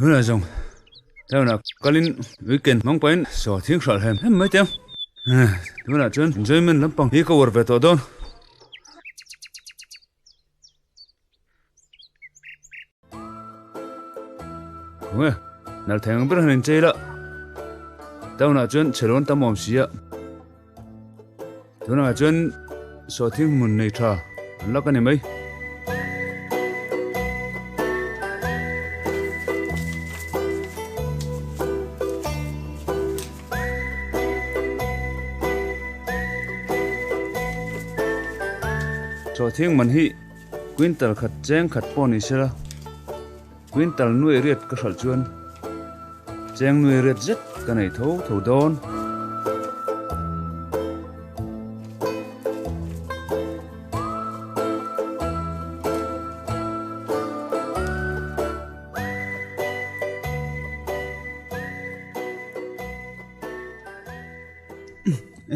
Tunah zawng town ah kalin weekend hmang pahin saw thing hralh hem hem mai teh ang. Tunah chuan enjoyment lampang hi ka uar ve tawh dawn. Nge nal thei ang ber han inchei la town ah chuan chhe lawn tam awm si a tunah chuan sawhthing hmun nei tha an lak a ni mai. Sawhthing man hi quintal khat cheng khat pawh ni sela quintal nuai riat ka hralh chuan cheng nuai riat zet ka nei tho tho dawn.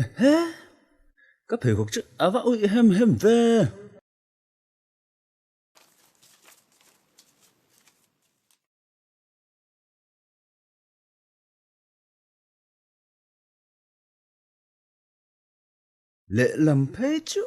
Ehe! Ka pheikhawk chu a va uih hem hem ve. Lehlam phei chu.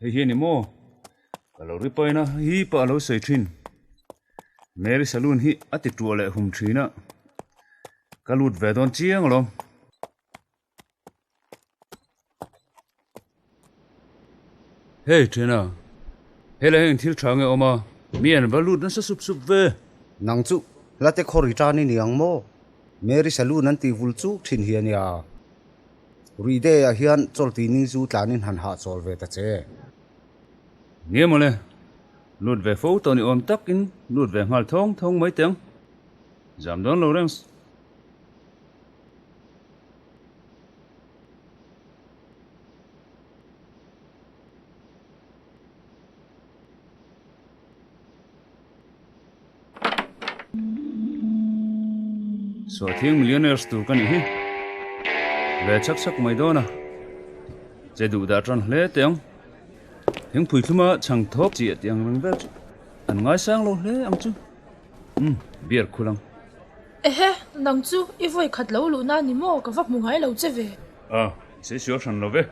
Hei hi a ni maw? Ka lo ri pain a, hi pah a lo sawi thin. Mary Saloon hi a ti tuah leh hum thin a, ka lut ve dawn chiang alawm. Hey Ṭhiana, helai hian thil ṭha nge awm a? Mi an va lut nasa sup sup ve. Nang chu la te khaw ri tan i ni ang maw? Mary Saloon an tih vul chuk ṭhin hi a nia. Ride ah hian chawlti ning chu tlanin han hahchawl ve ta che. Nia mawle, lut ve fo tawh ni awm takin lut ve nghal thawng thawng mai teh ang. Zam dawn lo reng. Suahthiang millionaires tur ka nih hi. Ve chak chak mai dawn a. Che duh dah tan hle teh ang. Thingpui thluma chhang thawk chiah tih ang reng vel chu an ngaisang lo hle ang chu. Umm beer khul ang. Ehe, nang chu i vawi khat lo luh na ni maw? Ka va hmu ngai lo che ve. A, i sawi sual hran lo ve.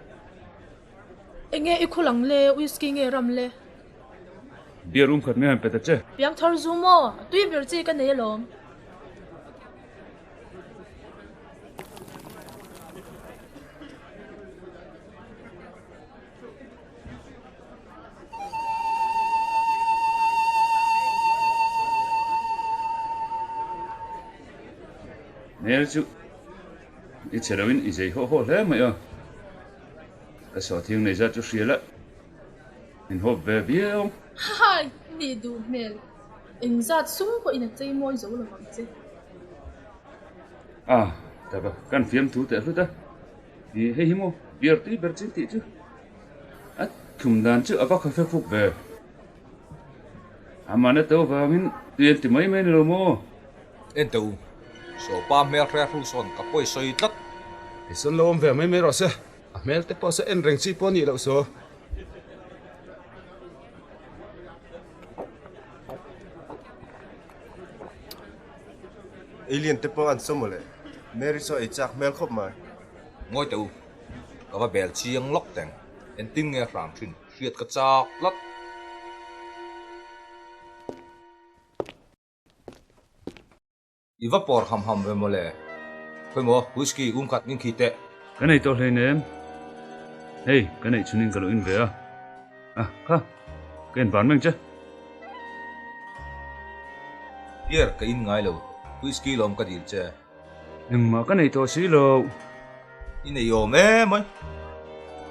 Enge i khul ang le, whisky nge ram le? Beer um khat mai han pe ta che. Piang thar zu maw? A tui ber chi ka nei alawm. Hmel chu i chhe loin i zei hawh hawh hle mai a, ka sawhthiang nei zat chu hria la, in hawp ve viau. Hai, nih duh hmel, engzat sum pawhin a chei mawi zo lo vang che. A, tak a, kan fiamthu teh hlut a. Ih hei hi maw beer tui ber chin tih chu a thum dan chu a va khafe fuk ve. Amahna to vangin tui an ti mai mai ni lo maw? En teh u, Sawpa hmel hre hru sawn ka pawi sawi tlat. Hei sawn lo awm ve mai mai rawh se, a hmel te pawh saw en reng chi pawh a nih loh saw. Alien te pawh an saw mawle, Mary saw ei chak hmel khawp mai. Ngawi teh u, ka va bel chiang lawk teng, engtin nge hram thin hriat ka chak tlat. I va pawr ham ham ve mawle. Khawimaw whisky um khat min khi teh. Ka nei tawh hleinem. Hei, ka neih chhunin ka lo in ve a. A, kha, ka in van meng che. Beer ka in ngai lo, whisky lawm ka dil che. Engmah ka nei tawh si lo. I nei awm em mai.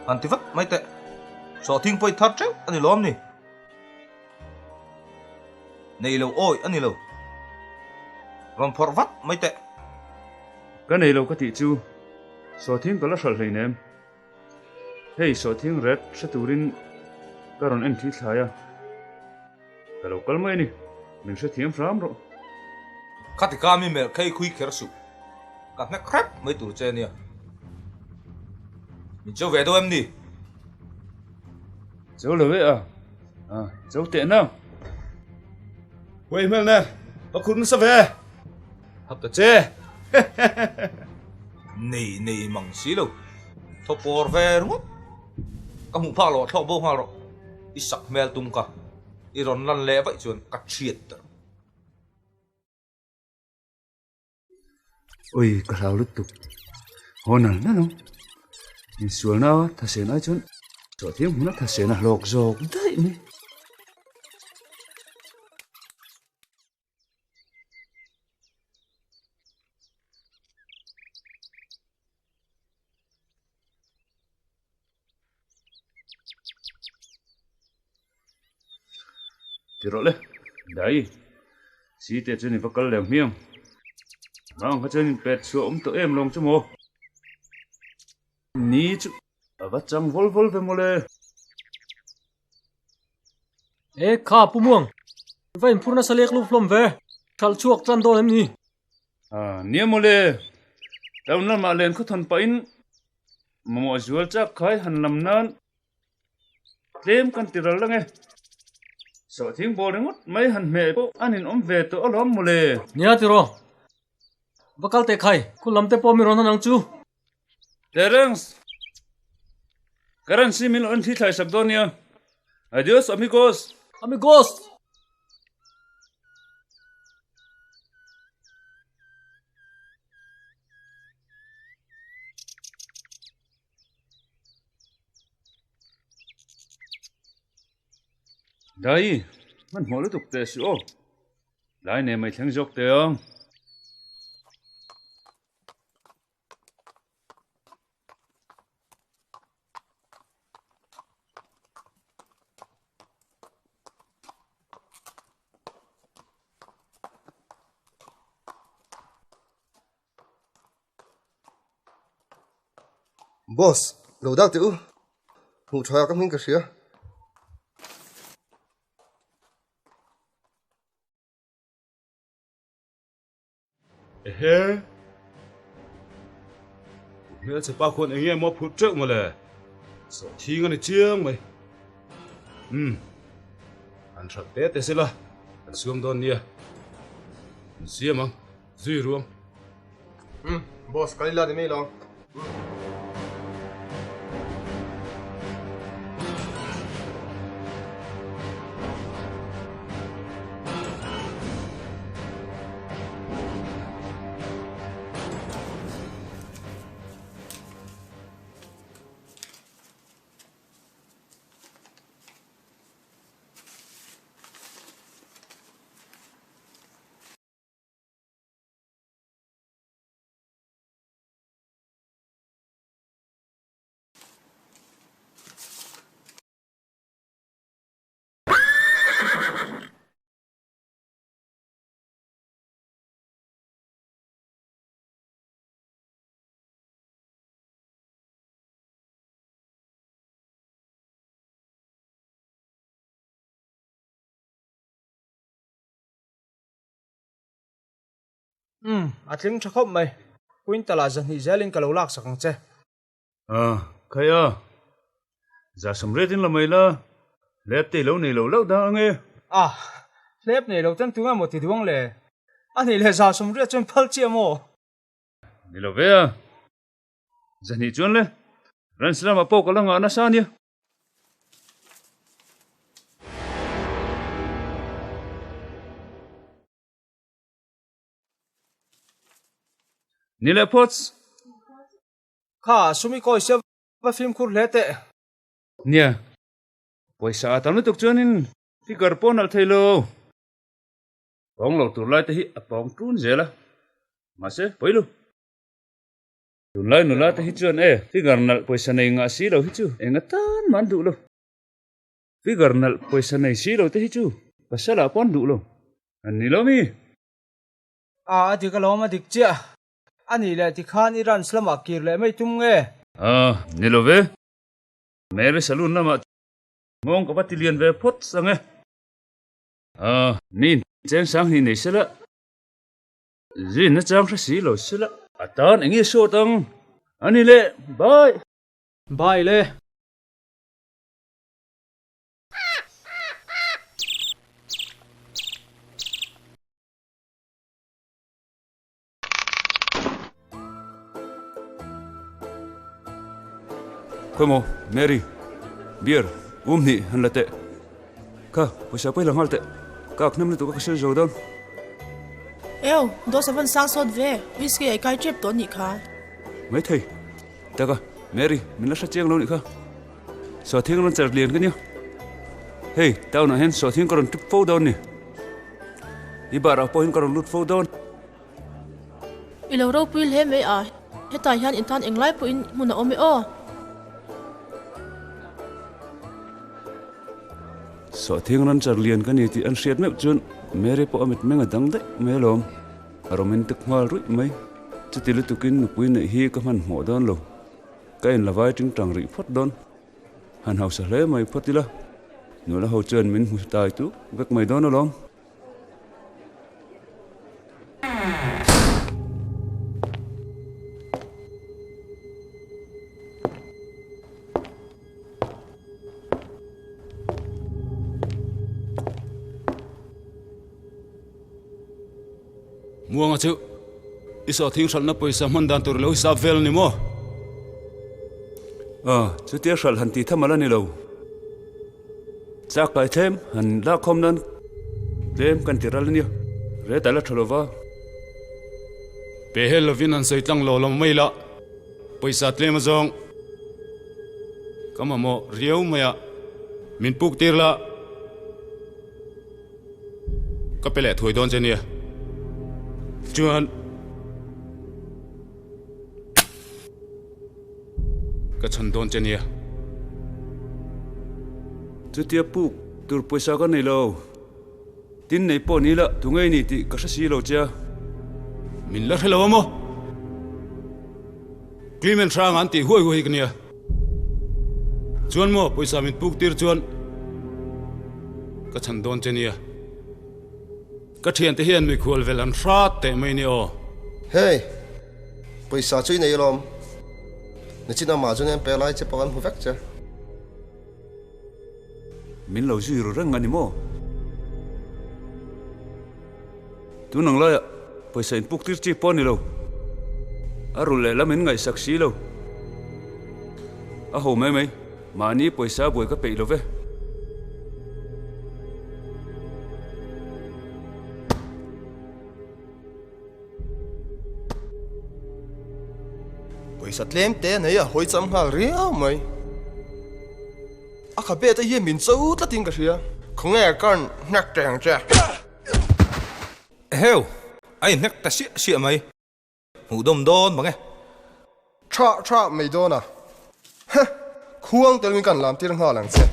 Han ti vat mai teh. Sawhthing pawh i thar teuh a ni lawm ni. Nei lo awi a ni lo. Rawn phawrh vat mai teh. Ka nei lo ka tih chu sawhthing ka la hralh hleinem. Hei sawhthing ret hre turin ka rawn en thli thlai a. Ka lo kal mai a ni. Min hrethiam hram rawh. Khati kha mi melh khei khui kher suh. Ka hnek hrep mai tur che nia. Min cho ve deuh em ni? Cho lo e a. A, cho teh nang. Huai hmel nen, ka khur nasa ve. Hap ta che. Nei nei mang si lo. Thaw pawr ve ringawt. Ka hmuh phak loh a thlawk bo nghal rawh. I sak hmel tum ka. I rawn lan leh vaih chuan ka thiat der. Ui ka hlau lutuk haw nal nal ang insualna thasen ai chuan chawhthiang hmuna thasen a hlawk zawk daih mai. Ti rawh le, dai si te chuan i va kal leh hmiang. Hmang kha chuan in pet chhuah awm tawh em lawng chu maw? Ni chu a va chang vawl vawl ve mawle. E kha Pu Muang, i va inphur nasa lek lup hlawm ve, hralh chhuak tan dawn em ni? A nia mawle, town lamah len khawthawn pahin Mamawh zual chak khai han lam nan tlem kan ti ral lang e. Sawhthing ball ringawt mai han hmeh pawh an inawm ve tawh alawm mawle. Nia tiraw, va kal teh khai, khul lam te pawh mi rawn han ang chu. Terence, currency min lo en thli thlai sak dawn nia. Adios amigos. Amigos! Dai, hmanhmawh lutuk teh suh aw. Lai nei mai thleng zawk teh ang. Boss, lo dak teh u. Hmuh tha ka hming ka hria. Ehe. Hmelchhe pa khuan eng nge maw phut teuh mawle. Sawhthing a ni chiang mai. Umm. An hrat te te sela kan suam dawn nia. An siam ang. Zui ruang. Umm. Boss, kal ila ni mai lo. Umm, a tling tha khawp mai. Quintal ah 200 zelin ka lo laksak ang che. A, khai a. 180 in la mai la, hlep te i lo nei lo hlauh dah ang e. A, hlep nei lo ten tunge maw ti duang le? A nih leh 180 chuan phal chiah maw? Ni lo ve a. 200 chuan le, Ranch lamah pawh ka la ngah nasa ania. Ni leh phawts. Kha, sumi kawi sia va fimkhur hle teh. Nia, pawisa a tam lutuk chuanin figure pawh nalh thei lo. Pawng lo tur lai te hi a pawng tun zel a, mahse pawi lo. Tunlai nula te hi chuan e, figure nalh pawisa nei ngah si lo hi chu eng atan mah an duh lo. Figure nalh pawisa nei si lo te hi chu pasal ah pawh an duh lo. An ni lo mi? A, a dik alawm a dik chiah. A nih leh tikhan i ranch lamah kir leh mai tum nge? A, ni lo ve. Mary saloon lamah nghawng ka va ti lian ve phawt ang e. A, mi cheng sang hnih nei sela, zin na chang hre si lo sela. A tan eng nge sawt ang? A ni leh, bye! Bye le. Khawimaw, Mary, beer um hnih han la teh. Kha, pawisa pawh hi la nghal teh. Ka ak hnem lutuk a ka sawi zo dawn. Eo, dawh savan sang sawt ve, whisky a i kai tep tawh nih kha. Maithei, taka, Mary, min la hre chiang lo nih kha. Sawhthing rawn char lian ka nia. Hei, town ah hian sawhthing ka rawn tip fo dawn ni. I bar ah pawh hian ka rawn lut fo dawn. I lo ropui hle mai a, hetah hian in tan englai pawhin hmun a awm e aw. Sawhthing rawn char lian ka ni tih an hriat meuh chuan Mary pawh a mitmeng a dang daih mai alawm. A romantic nghal ruih mai. Chuti lutukin nupui neih hi ka hmanhmawh dawn lo. Ka in la vai ting tang rih phawt dawn. Han hausa hle mai phawt ila, nula ho chuan min hmu tai tuk vek mai dawn alawm. Muanga chu i sawhthing hralhna pawisa hman dan tur lo hisap vel a ni maw? Aw, chutia hralh han tih tham ala ni lo. Chak kai tlem han lakkhawm nan tlem kan ti ral a nia, ret a la tha lo va. Pe hel lovin han sawi tlang lo lo mai la, pawisa tlem a zawng ka mamawh riau mai a, min puk tir la. Ka pe leh thuai dawn che nia. Chuan ka chhan dawn che nia. Chutia puk tur pawisa ka nei lo. Tin nei pawh ni la tu ngei ni tih ka hre si lo che a. Min la hre lo a maw? Clement hrang an tih huai huai hi ka nia. Chuan maw pawisa min puk tir chuan ka chhan dawn che nia. Ka thiante hian mikhual vel an hrat teh mai nia aw. Hey! Pawisa chu i nei alawm. Nichin amah chu nen pe lai che pawh an hmu vek che. Min lo zui ru reng a ni maw? Tun ang laiah pawisa inpuk tir chi pawh a ni lo. A rulh leh lam in ngaihsak si lo. A ho mai mai, mahni pawisa buai ka peih lo ve. Pawisa tlem te nei a hawi cham nghal riau mai. A khabe te hian min cho tlatin ka hria. Khawnge kan hnek teng che. Eheu! A inhnek ta siah siah mai. Hmuh dawm dawn mang e. Tha tha mai dawn a. Heh! Khuang telin kan lam tir nghal ang che.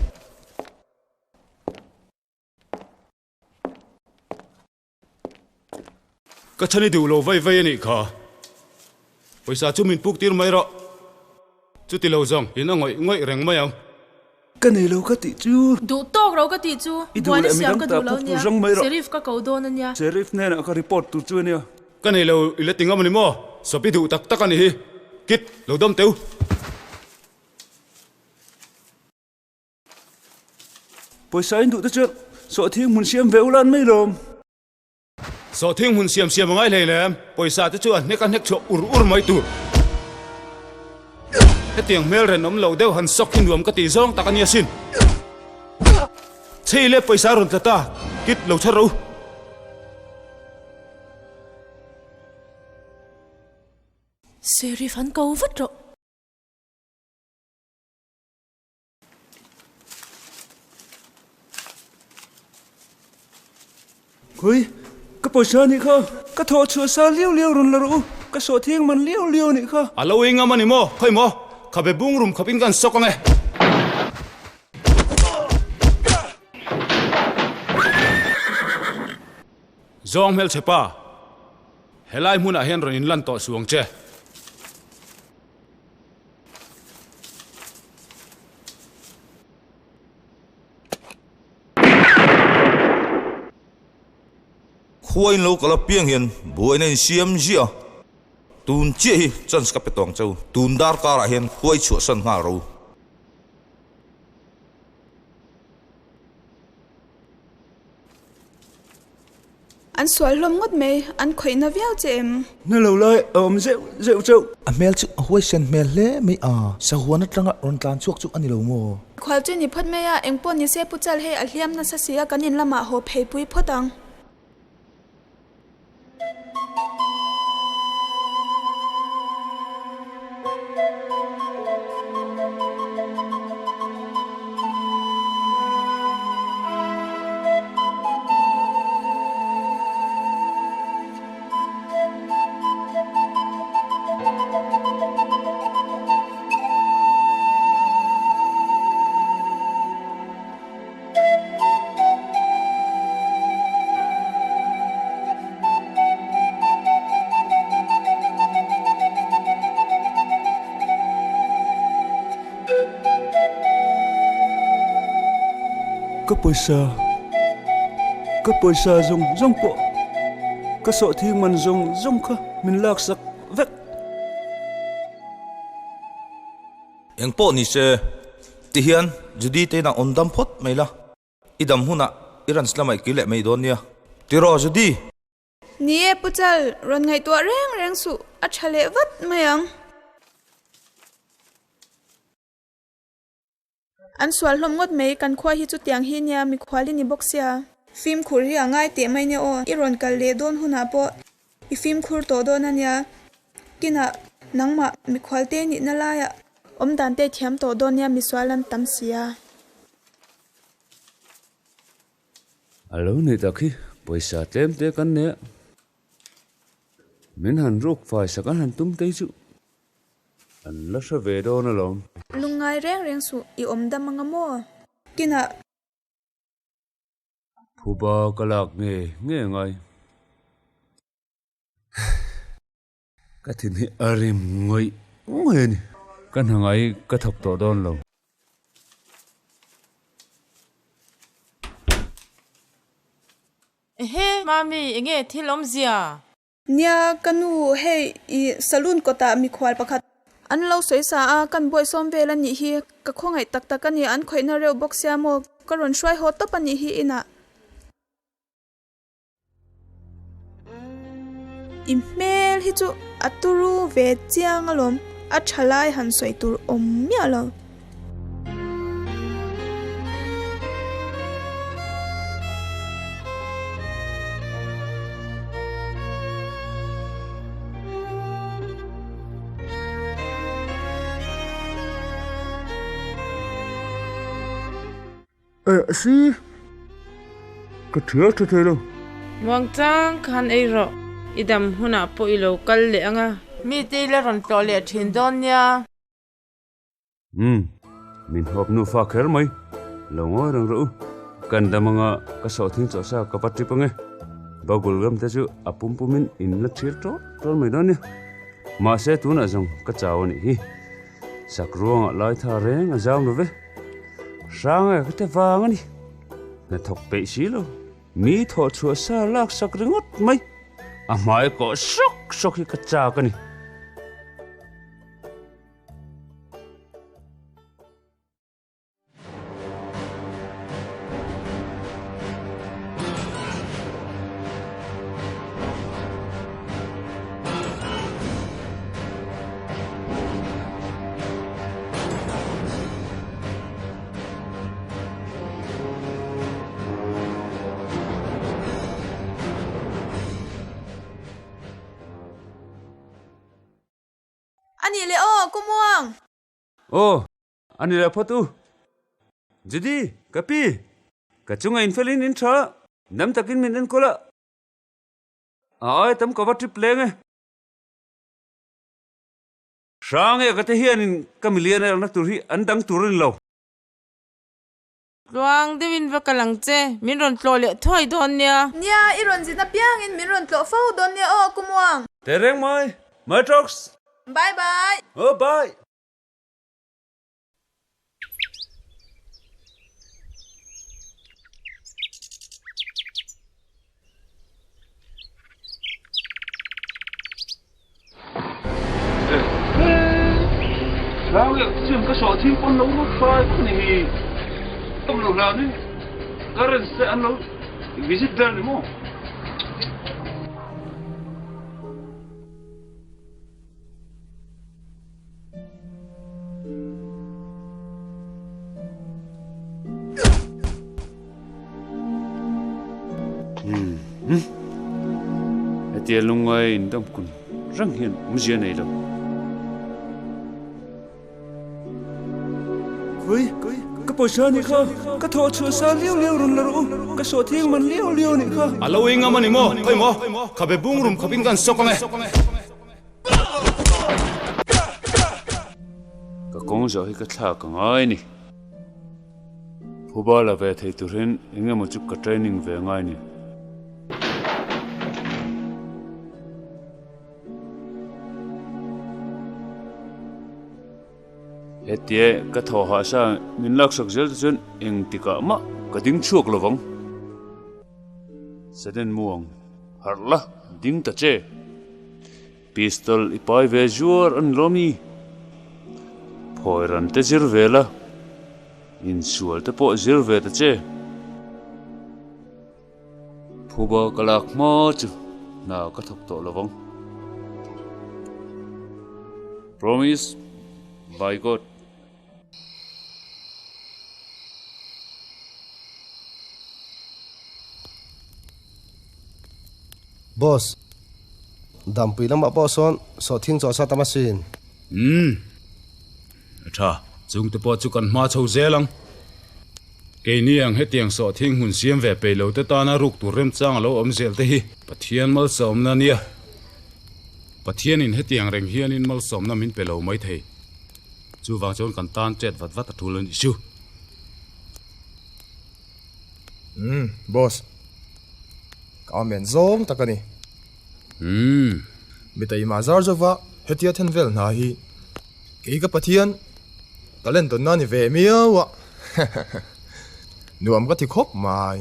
Ka chhan i duh lo vai vai a nih kha. Pawisa chu min puk tir mai rawh. Chuti lo zawng in a ngawih ngawih reng mai ang. Ka nei lo ka tih chu. Duh tawk ro ka tih chu. I duh Buaina leh siam midang ka ta duh lo puk tur nia. zawng mai rawh. Sheriff ka ko dawn a nia. Sheriff hnenah ka report tur chu a nia. Ka nei lo i la ti ngam a ni maw? Sawp i duh tak tak a nih hi. Kit, lo dam teu. Pawisa in duh te chuan sawhthing hmun siam ve ula an mai lawm. Sawhthing hmun siam siam a ngai hlei lem, pawisa te chu a hnek a hnek chhuah ur ur mai tur. Hetiang hmel renawm lo deuh han sawk hi nuam ka tih zawng tak a nia sin. Chhei le pawisa rawn tla ta, kit lo chhar ro. Sheriff an ko vat rawh. Khawi, ka pawisa anih kha, ka thawh chhuah sa liau liau rawn la rawh u, ka sawh thiang man liau liau anih kha. A lo engam a ni maw? Khawi maw? Khabe bung rum khawp in kan sawk ang e. Zawng hmelchhe pa, helai hmunah hian rawn inlan tawh suh ang che. Khua in lo kal apiang hian buaina in siam ziah a, tun chiah hi chance ka pe tawng cheu, tun dar karah hian khua i chhuahsan nghal ro. An sual hlawm ngawt mai, an khawihna viau che em? Na lo lai a awm zeuh zeuh chauh. A hmel chu a huaisen hmel hle mai a, sahuan atanga rawn tlan chhuak chu a ni lo maw? Khual chu ni phawt mai a, engpawh ni se Pu Chal hei a hliam nasa si a, kan in lamah haw phei pui phawt ang. Ka pawisa, ka pawisa zawng zawng pawh ka sawhthing man zawng zawng kha min laksak vek. Engpawh ni se, tihian Judy te inah awm dam phawt mai la. I dam hunah i runs lamah i kir leh mai dawn nia. Tiraw Judy? Ni e Pu Chal, rawn ngaihtuah reng reng suh, a tha leh vat mai ang. An sual hlawm ngawt mai, kan khua hi chutiang hi nia mikhual i ni bawk sia. Fimkhur hi a ngai teh mai nia aw, i rawn kal leh dawn hunah pawh i fimkhur tawh dawn a nia. Kinah nangmah mikhual te nihna laiah awm dan te thiam tawh dawn nia misual an tam sia. A lo nih tak hi pawisa tlem te kan nei a, min han ruk fai sak an han tum tei chu an la hre ve dawn alawm. Lungngai reng reng suh i awm dam anga maw? Kinah. Phuba ka lak nge nge ngai. Ka thin hi a rim ngawih ngawih a ni. Ka hna ngai ka thawk tawh dawn lo. Ehe, Mami, enge thil awmzia? Nia, ka nu, hei i saloon kawtah mikhual pakhat an lo sawi sa a, kan bawihsawm vel a nih hi. Ka khawngaih tak tak a ni, an khawihna reuh bawk sia maw? Ka rawn hruai haw tawp a nih hi inah. I hmel hi chu a turu ve chiang alawm, a tha lai han sawi tur awm miah lo. Eh si, ka thial tha thei lo. Muangchang khan ei rawh, i dam hunah pawh i lo kal leh ang a. Mite i la rawn tlawh leh thin dawn nia. Umm, min hawp nufa kher mai, lo ngawi reng rawh u. Kan dam anga ka sawhthing chawhsa ka va trip ange. Bagul ram te chu a pum pumin in la thlir tawt tawt mai dawn nia. Mahse tunah zawng ka chau a nih hi. Sak ruangah lai tha reng a zam lo ve. Hrang e ka ti vang a ni. Hnathawk peih si lo. Mi thawh chhuah sa lak sak ringawt mai. A hmai kawh sawk sawk hi ka chak a ni. A nih leh aw, Ku Muang! Aw, a ni leh phawt u. Judy, ka pi, ka chunga infelin in tha, dam takin min enkawl a. A ai tam ka va trip leng e. Hrang e ka te hianin ka millionaire na tur hi an dang tur a ni lo. Tluang deuhin va kal ang che, min rawn tlawh leh thuai dawn nia. Nia, i rawn zin apiangin min rawn tlawh fo dawn nia aw, Kumuang. Tehreng mai, my talks. Bye bye. Oh bye. Hlau leh chuan ka sawh thing pawn lo lut fai vak a ni hi. Awm lo hlanin currents te an lo visit vel ni maw? Hetia lungngai indawm kun reng hian awmzia nei lo. Khawi, ka pawisa anih kha, ka thawh chhuah sa liau liau rawn la rawh u, ka sawh thiang man liau liau anih kha. A lo engam a ni maw? Khawi maw? Khabe bung rum khawpin kan sawk ang e. Ka kawng zawh hi ka thlak a ngai a ni. Phuba la ve thei turin eng emaw chu ka training ve ngai ni. Hetia ka thaw hah sa min laksak zel te chuan engtikah mah ka ding chhuak lovang. Sudden muang harh la ding ta che. Pistol i pai ve zuar a ni lo mi? Phawi ran te zir ve la, insual te pawh zir ve ta che. Phuba ka lak hma chu hna ka thawk tawh lo vang. Promise by God. Boss, Dampui lamah pawh sawn sawhthing chaw sa tam asin. Umm, a tha, chungte pawh chu kan hma chho zel ang. Keini ang hetiang sawhthing hmun siam ve peih lo te tana ruk tur remchang a lo awm zel te hi Pathian malsawmna a nia. Pathianin hetiang reng hianin malsawmna min pe lo maithei. Chuvang chuan kan tan chet vat vat a tul a nih chu. Umm, boss. Ka amen zawng tak a ni. Umm. Mitaima zar zova hetia then vel hna hi kei ka Pathian talent tawnna ni ve miau a. Nuam ka ti khawp mai.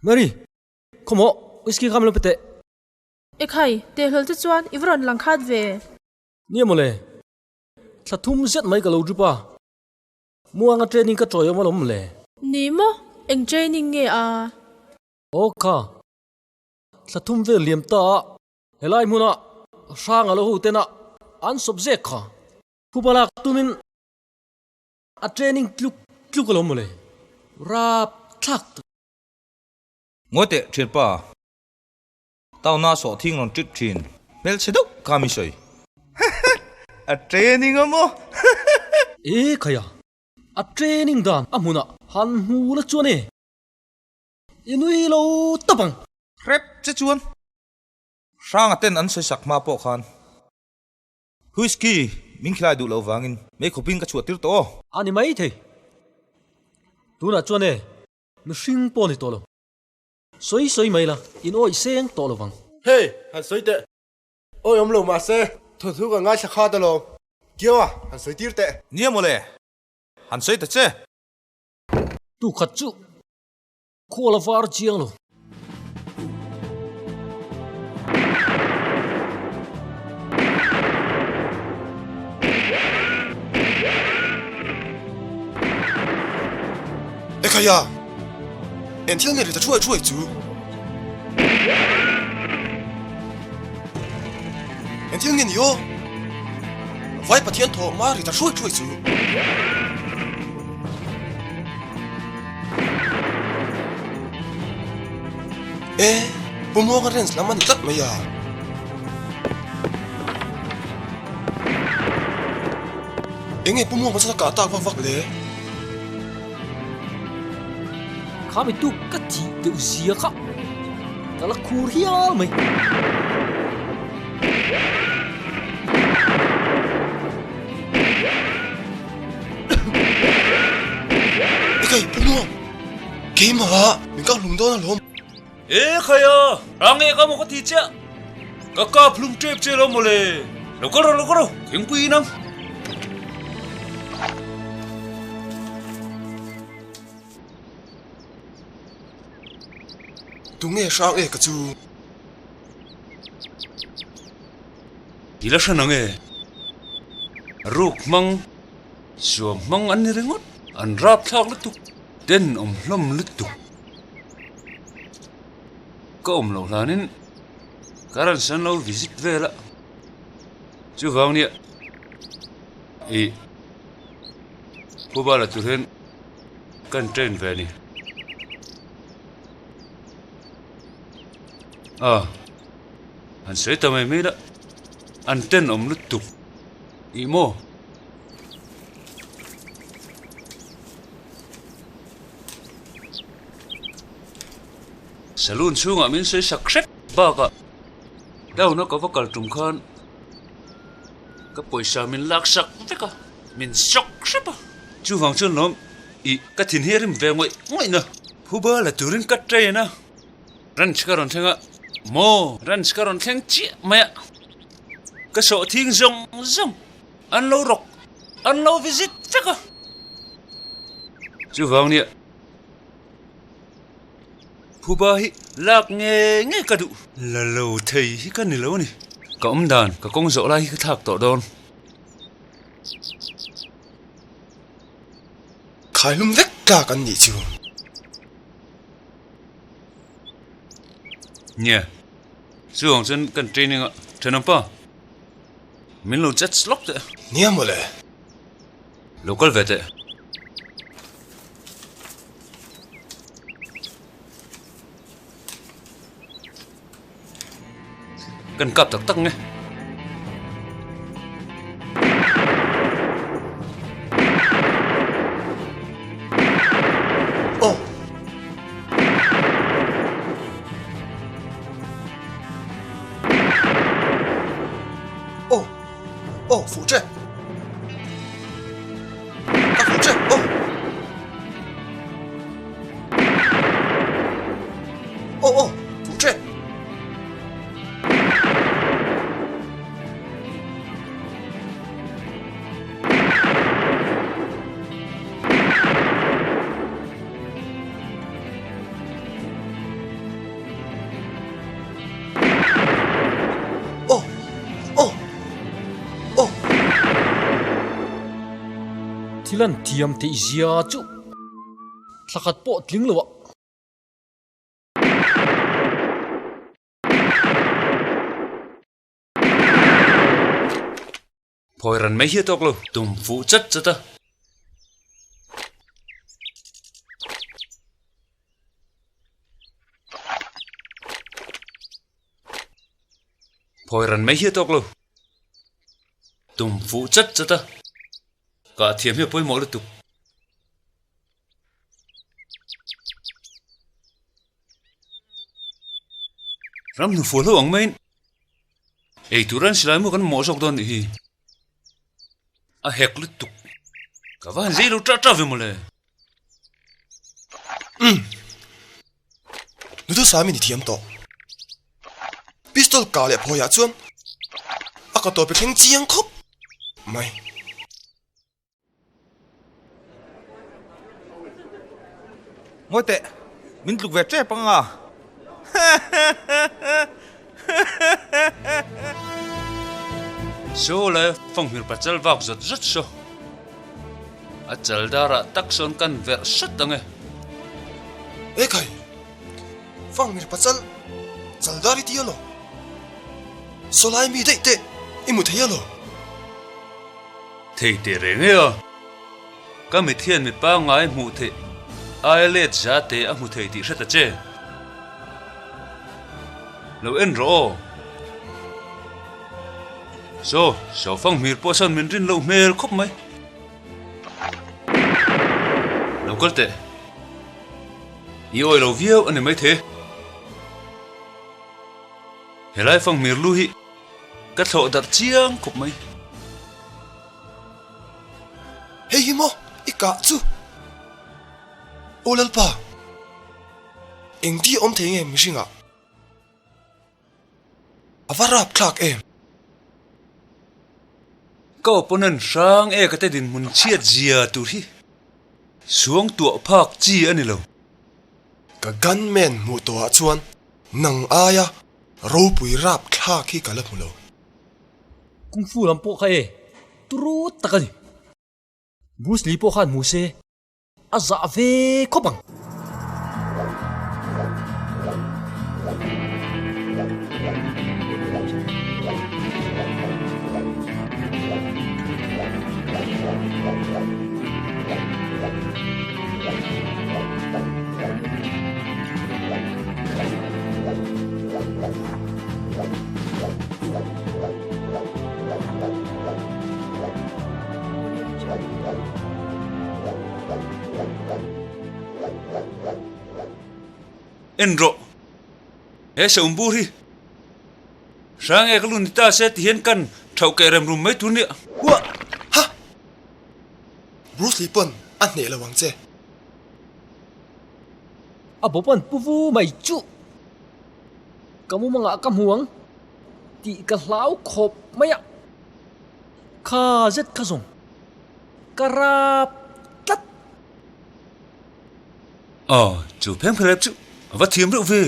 Mary, khawmaw, whisky kha min lo pe teh. Ekhai, teh hlawl te chuan i va rawn lang khat ve. Nia mawle, thla thum zet mai ka lo drip a, muanga training ka chawi awm alawm le. Ni maw, eng training nge a? Aw kha, thla thum vel liam ta a, helai hmuna hrang a lo ho tena an sawp zek kha. Phuba lak tumin a training tluk tluk alawm mawle, rap thlak tak. Ngawi teh thianpa, town a sawhthing rawn tit thin, hmelchhe deuh kha mi sawi. A training a maw? E khaia, a training dan a hmunah han hmu la chuan e, i nui lo tawp ang. Hrep che chuan Hranga ten an sawi sak hma pawh khan Whisky min khilai duh loh vangin mei khawpin ka chhuah tir tawh aw. A ni mai thei. Tunah chuan e, mihring pawh a ni tawh lo. Sawi sawi mai la, in awih seng tawh lo vang. Hey, han sawi teh. Awi awm lo mahse, thawnthu ka ngaithla khat alawm. Kiau a, han sawi tir teh. Nia mawle, han sawi ta che. Tukhat chu khual a var chiang lo. Ekhaya! Eng thil nge ri ta thuai thuai chu? Eng thil nge ni aw? Vai Pathian thaw ma ri ta thuai thuai chu? E, Pu Muanga ranch lam a ni tlat mai a. Eng nge Pu Muanga chuan a kah tak vak vak le? Kha mi tuk ka thih deuh zia kha ka la khur hial mai. Ekai Pu Muang, keimah min kah hlum dawn alawm. E khaia, rang e ka maw ka ti chiah. Ka kap hlum tep che lo mawle. Lo kal rawh, lo kal rawh, thingpui in ang. Tunge hrang e ka chu? I la hran ang e. Ruk hmang, suam hmang an ni ringawt. An rap thlak lutuk, ten awm hlawm lutuk. Ka awm loh hlanin ka rawn san lo visit vel a, chuvang nia ih Pubala tur hian kan train ve a ni. A han sawi ta mai mai la, an tenawm lutuk ih maw? Saloon chhungah min sawi sak hrep bakah town a ka va kal tum khan ka pawisa min lak sak vek a, min shock hrep a. Chuvang chuan lawm ih ka thin hi a rim ve ngawih ngawih na. Phuba la turin ka train a, ranch ka rawn thleng a, maw ranch ka rawn thleng chiah mai a, ka sawh thing zawng zawng an lo rawk an lo visit vek a. Chuvang nia. Phuba hi lak nge nge ka duh. La lo thei hi ka ni lo a ni. Ka awm dan, ka kawng zawh lai hi ka thlak tawh dawn. Khaihlum vek tlak an nih chu. Nia, chuvang chuan kan training a thenawmpa min lo chat lawk teh. Nia mawle. Lo kal ve teh. Kan kap tak tak nge. Oh. Oh. Oh, fuh che. Ka fuh che. Oh. Oh, oh, fuh che. Oh! Oh! Oh! Thil an thiam theih zia chu thla khat pawh tling lo ah. Phawi ran mai hi a tawk lo, tum fuh chat chat a. Phawi ran mai hi a tawk lo, tum fuh chat chat a. Kah thiam hi a pawimawh lutuk. Ram hnu fual ho ang maiin ei tur an silai maw kan mamawh zawk dawn nih hi. A hek lutuk. Ka va han zei lo ṭah ṭah ve mawle. Umm. Duhthusam in i thiam tawh. Pistol kah leh phawiah chuan a ka tawp i thleng chiang khawp mai. Ngawi teh, min tluk ve tep ang a. Saw lai fanghmir pachal vak zawt zawt saw. A chal darah tak sawn kan verh sat ang e. Ekhai, fanghmir pachal chal dar i ti alaw? Saw lai mi daih teh i hmu thei alaw? Thei teh reng e a, ka mit hian mi pangngai hmuh theih aia let za te a hmu thei tih hre ta che. Lo en rawh aw. Saw, Saufang hmir pawh sawn min rin loh hmel khawp mai. Lo kal teh. I awi lo viau a ni maithei. Helai fanghmir lu hi ka thlawh darh chiang khawp mai. Hei hi maw i kah chu? Aw Lalpa, engti awm thei nge mihringah? A va rap thlak em? Ka opponent hrang e ka te dinhmun chhiat zia tur hi suang tuah phak chi a ni lo. Ka gunman hmuh tawhah chuan nang aia ropui rap thlak hi ka la hmu lo. Kung Fu lam pawh kha e turu tak a ni. Bruce Lee pawh khan hmu se a zah ve khawp ang. En rawh, he saum bur hi hrang e ka lu ni ta se ti hian kan thauh keh rem rum mai tur nia. Huah! Ha! Bruce Lee pawn a hneh lo ang che. A bawp an pu vu mai chuh! Ka mumangah ka hmu ang tih ka hlau khawp mai a, kha zet kha zawng ka rap tlat. Aw, chu pheng phelep chu a va thiam reuh ve.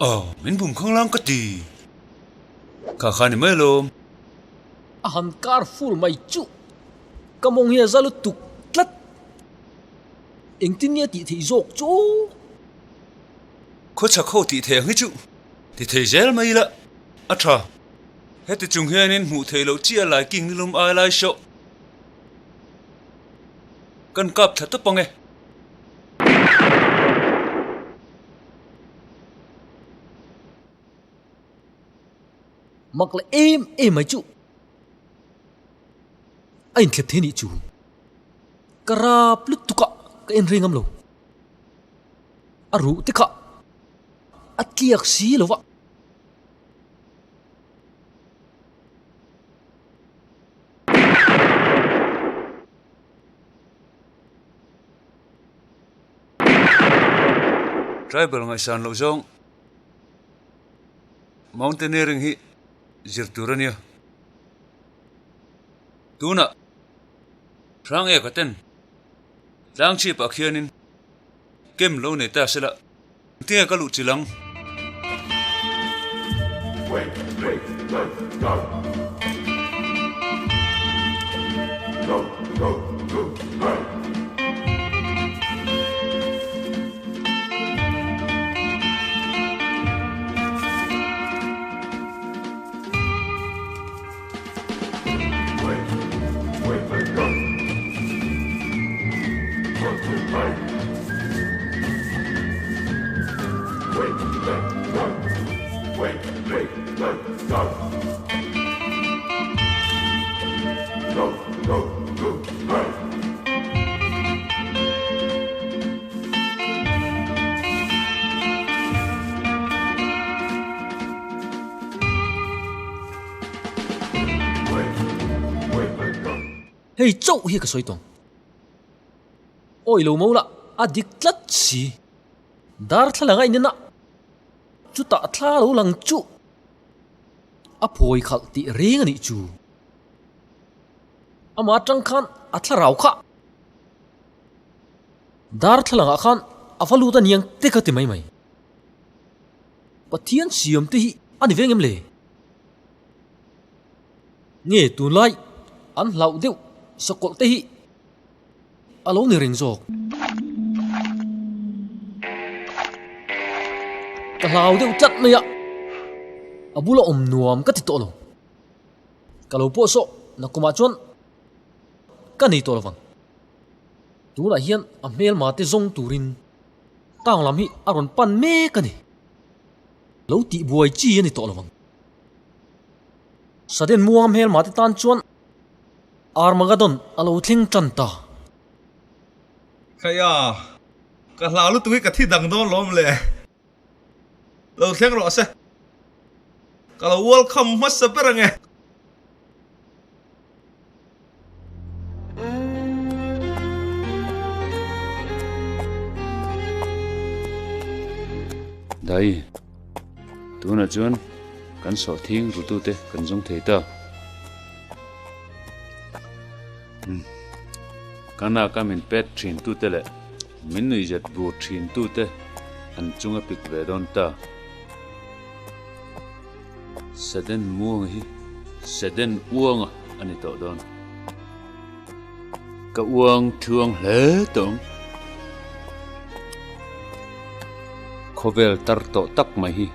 Aw, min bum khanglang ka ti. Kha kha ni mai alawm. A han kar full mai chuh, ka mawng hi a za lutuk tlat. Engtin nge tih theih zawk chu? Khawchhak ho tih theih ang hi chu ti thei zel mai ila a tha. Heti chung hianin hmuh theih loh chiah lai king nilum ai lai hrawh kan kap thla tawp ang e. Mak leh em em mai chu a inthlep thei nih chu. Ka rap lutuk a, ka en reng am lo. A ruh te kha a tliak si lo va. Tribal ngaihsan loh zawng mountaineering hi zir tur a nia. Tunah. Hrang e ka ten tlang chhip ah khianin kem lo nei ta sela engtinge ka luh chilh ang. Hei chauh hi ka sawi tawng. Awi lo mo lah a dik tlat si. Darthlalang a inen a, chutah thla lo lang chu a phawi khalh tih reng a nih chu. Amah atang khan a thlarau kha darthlalangah khan a va lut a niang te ka ti mai mai. Pathian siam te hi a ni veng em le? Nge tunlai an hlauh deuh sakawlh te hi a lo ni reng zawk. Ka hlau deuh tlat mai a, a bula awm nuam ka ti tawh lo. Ka lo pawh sawh na kumah chuan ka nei tawh lovang. Tunah hian a hmelma te zawng turin town lam hi a rawn pan mek a ni. Lo tihbuai chi a ni tawh lovang. Sudden muanga hmelma te tan chuan Armageddon a lo thleng tan ta. Khaia, ka hlau lutuk hi ka thi dang dawn lawm le. Lo thleng rawh se. Ka lo welcome hmasa ber ange. Dai, tunah chuan kan sawhthing rutute kan zawng thei ta. Ka naka min pet thin tute leh min nuihzet bur thin tute an chunga pik ve dawn ta. Seden muanga hi Seden uanga a ni tawh dawn. Ka uang thuang hle tawh ang. Khawvel tar tawh tak mai hi.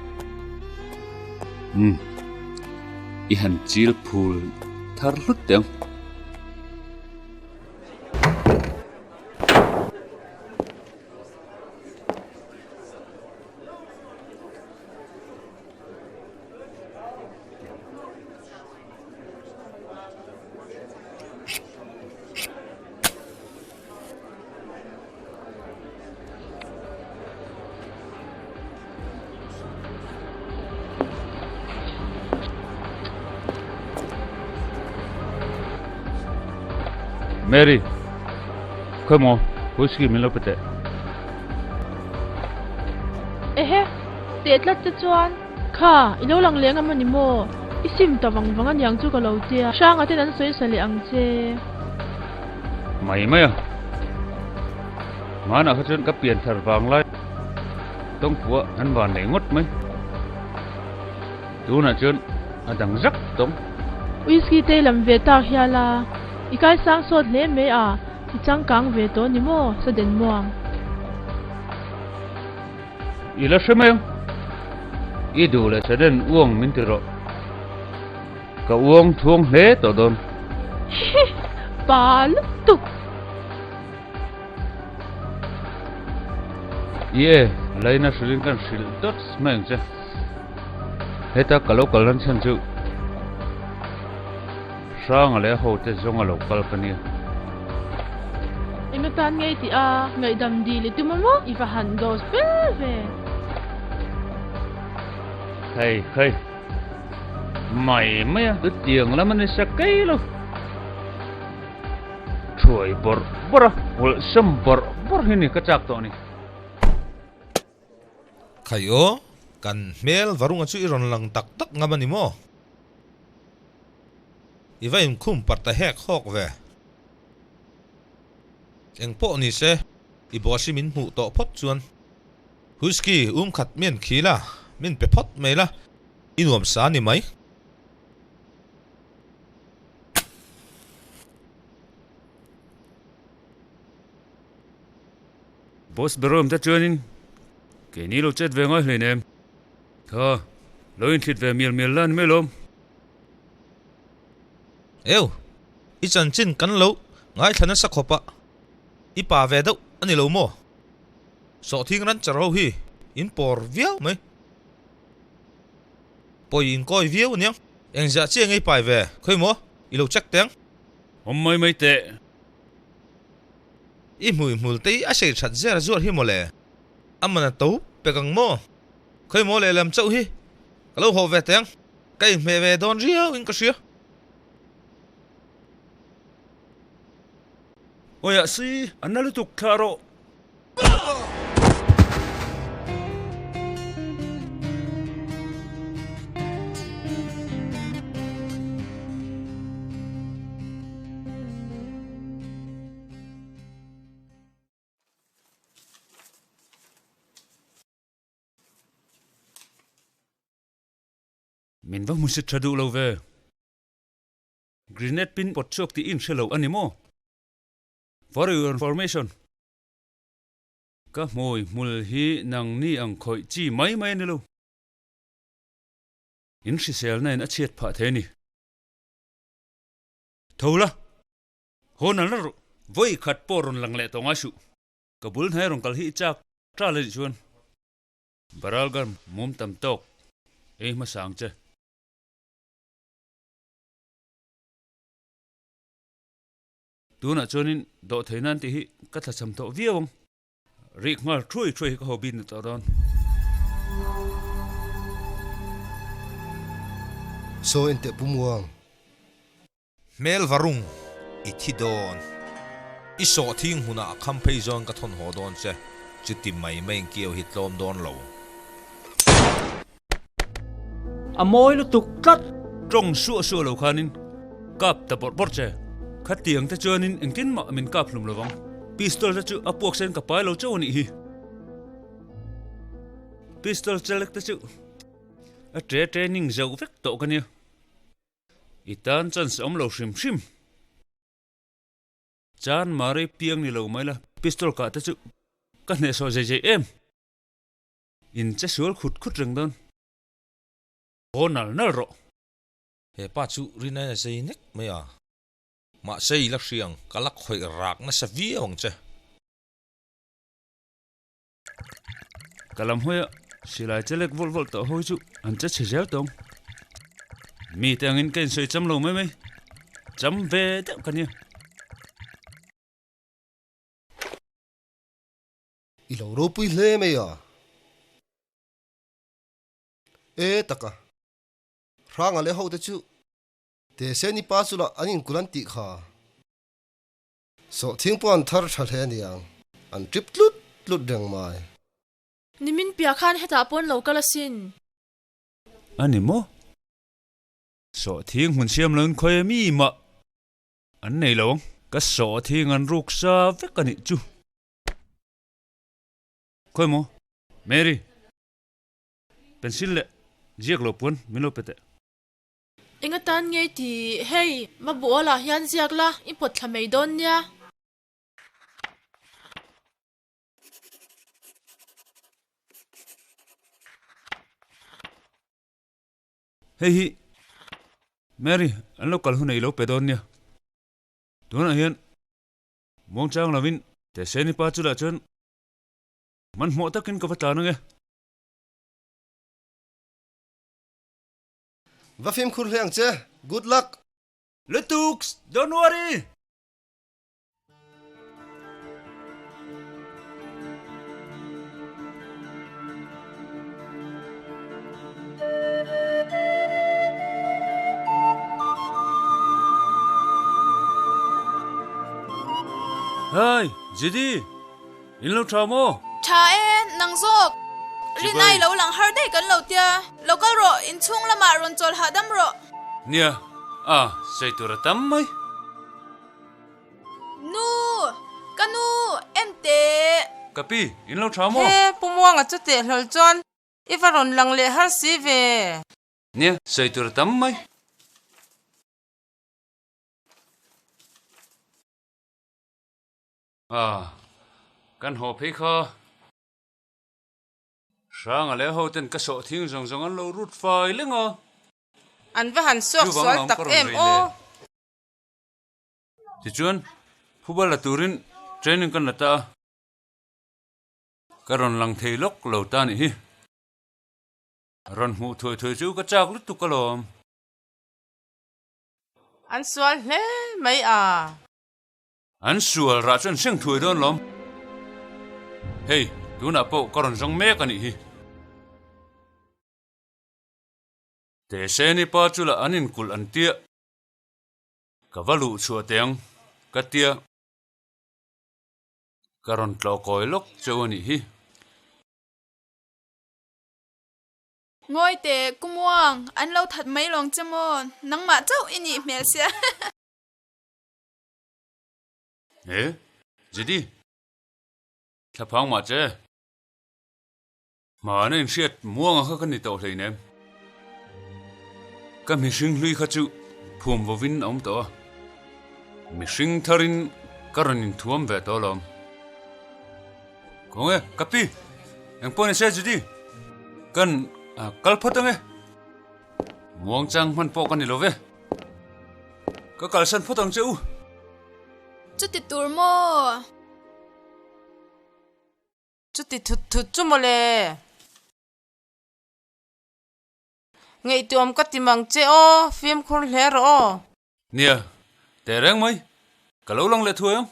Umm. I han chil phul thar hlut teh ang. Mary, khawi maw whisky min lo pe teh. Ehe, teh tlat te chuan. Kha, i lo lang leng a ni maw? I sim ta vang vang aniang chu ka lo tia. Hranga ten an sawi sa leh ang che. Mai mai a. Hmanah kha chuan ka pian thar vang lai tawngpua an van nei ngawt mai. Tunah chuan a dang zak tawng. Whisky te i lam ve tak hial a. I kaisang sawt hle mai a, i changkang ve tawh ni maw? Saden muang. I la hre mai ang. I duh leh Saden uang min ti rawh. Ka uang thuang hle tawh dawn. Hihi! Pa lutuk! I e, laina hrilhin kan hrilh dawt mai ang che. Heta ka lo kal nan chhan chu Hranga leh a hote zawnga lo kal ka nia. Eng atan ngei tih a ngaihdam dil i tum a maw? I va han dose ber ve. Hei hei. Mai mai a, chutiang lam a ni sa kei lo. Thuai bawrh bawrh a, awlsam bawrh bawrh hi ni ka chak tawh ni. Khai aw, kan hmel varunga chu i rawn lang tak tak ngam a ni maw? I va inkhum parh ta hek hawk ve. Eng pawh ni se, i boss hi min hmuh tawh phawt chuan whisky um khat mian khi la, min pe phawt mai la, i nuam sa a ni mai. Boss Berom te chuanin keini lo chet ve ngai hlein em? Tha, lo inthlit ve mial mial la ni mai lawm. Eu, i chanchin kan lo ngaithla nasa khawp a, i pa ve deuh a ni lo maw? Sawhthing ran char ho hi in pawr viau mai. Pawi inkawi viau aniang. Engzah chiah ngei pai ve, khawi maw? I lo check teng. Awm mai mai teh. I hmui hmul te hi a sei that zer zuar hi mawle. A man a to pek ang maw? Khawi maw lehlam chauh hi ka lo haw ve teng. Ka inhmeh ve dawn riau in ka hria. Awiah si, a na lutuk thlah rawh. Min va hmusit tha duh lo ve. Grenade pin pawt chhuak tih in hre lo a ni maw? For your information, ka hmui hmul hi nangni ang khawih chi mai mai a ni lo. In hriselna in a chhiat phah thei a ni. Tho la, haw nal nal rawh. Vawi khat pawh rawn lang leh tawh ngai suh. Ka bul hnai rawn kal hi i chak tal a nih chuan. Baralgarm mum tam tawk ei hmasa ang che. Tunah chuanin dawhthei nan tih hi ka thlachham tawh viau ang. Rik nghal thuai thuai hi ka ho bik ni tawh dawn. Saw enteh Pu Muang. Hmel varung i thi dawn. I sawhthing hmunah a kham phei zawn ka thawn haw dawn che. Chuti mai mai in kiau hi tlawm dawn lo. A mawi lutuk tlat. Tawng suah suah lo khanin kap ta bawrh bawrh che. Khatiang te chuanin engtin mah min kap hlum lovang. Pistol te chu a puak sen ka pai lo chauh a nih hi. Pistol chelek te chu a tre training zo vek tawh ka nia. I tan chance a awm lo hrim hrim. Chan Mari piang ni lo mai la, pistol kah te chu ka hnehsawh zei zei em. In che sual khut khut reng dawn. Haw nal nal rawh. He pa chu rinai a zei nek mai a. Mahse i la hriang, ka la khawih rak nasa viau ang che. Ka lam hawi a, silai che lek vawlh vawlh tawh ho hi chu an che chhe zel tawng. Mite angin ka insawi cham lo mai mai. Cham ve deuh ka nia. I lo ropui hle mai a. E taka. Hranga leh hote chu Teseni pa chu lah an inkulh an tih kha. Sawhthing pawh an thar tha hle aniang, an trip tlut tlut reng mai. Nimin piah khan hetah pawn lo kal asin. A ni maw? Sawhthing hmun siam loin khawi a mi mah an nei lo ang. Ka sawhthing an ruk sa vek a nih chu. Khawi maw? Mary, pencil leh ziak lo puan min lo pe teh. Eng atan ngei tih? Hei, Mabuala hian ziak la, i pawt thla mai dawn nia. Hei hi Mary an lo kal hun ah i lo pe dawn nia. Tunah hian muangchang lovin Teseni pa chulah chuan hmanhmawh takin ka va tlan ange. Va fimkhur hle ang che. Good luck! Lutuks! Don't worry! Hi, Judy! In lo tha maw? Tha e, nang zawk. Rinai lo lang har daih kan lo tia. Lo kal rawh, inchhung lamah rawn chawl hahdam rawh. Nia, a, sawi tur a tam mai. Nu! Ka nu! En teh! Ka pi, in lo tha maw? He, Pu Muanga chu teh hlawl chuan i va rawn lang leh har si ve. Nia, sawi tur a tam mai. A, kan haw phei kha. Hranga leh ho ten ka sawh thing zawng zawng an lo rut fai leng a. An va han suak sual tak em aw. Tichuan, phuba la turin training kan la ta a, ka rawn lang thei lawk lo ta nih hi. Rawn hmuh thuai thuai chu ka chak lutuk alawm. An sual hle mai a. An sual rah chuan seng thuai dawn lawm. Hei, tunah pawh ka rawn zawng mek a nih hi. Teseni pa chu lah an inkulh an tia. Ka va luh chhuah teh ang, ka tia. Ka rawn tlawh kawi lawk cheu a nih hi. Ngawi teh, Kumuang, an lo that mai lawng che maw? Nangmah chauh i nih hmel sia. He, Judy, thlaphang mah che. Hmana inhriat muanga kha ka ni tawh hleinem. Ka mihring hlui kha chu phum vovin a awm tawh a, mihring tharin ka rawn inthuam ve tawh alawm. Khawnge, ka pi, engpawh ni se Judy, kan kal phawt ange. Muangchang hman pawh ka ni lo ve. Ka kalsan phawt ang che u. Chuti tur maw? Chuti thut thut chu mawle. Ngaihtuam ka ti mang che aw, fimkhur hle rawh aw. Nia, teh reng mai, ka lo lang leh thuai ang.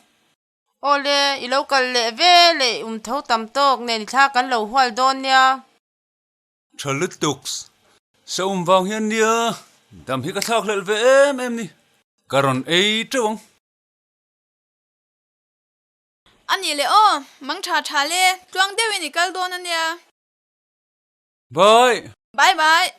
Awle, i lo kal leh ve leh i um tho tam tawk nen i thla kan lo hual dawn nia. Tha lutuk, sa um vang hian nia, dam hi ka thlak hlelh ve em em ni, ka rawn ei teuh ang. A nih leh aw, mang tha tha le, tluang deuhin i kal dawn a nia. Bye! Bye bye!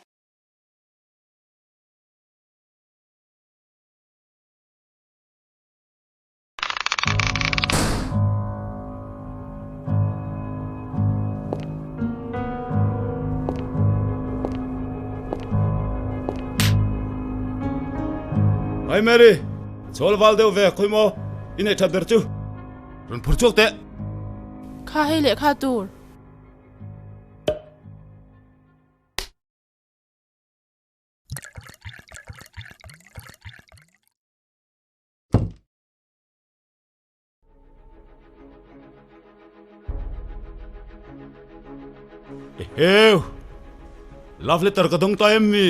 Hi Mary, chawl val deuh ve khawi maw i neih that ber chu rawn phur chhuak teh. Kha hei leh kha tur. Eheu! Love letter ka dawng ta em mi?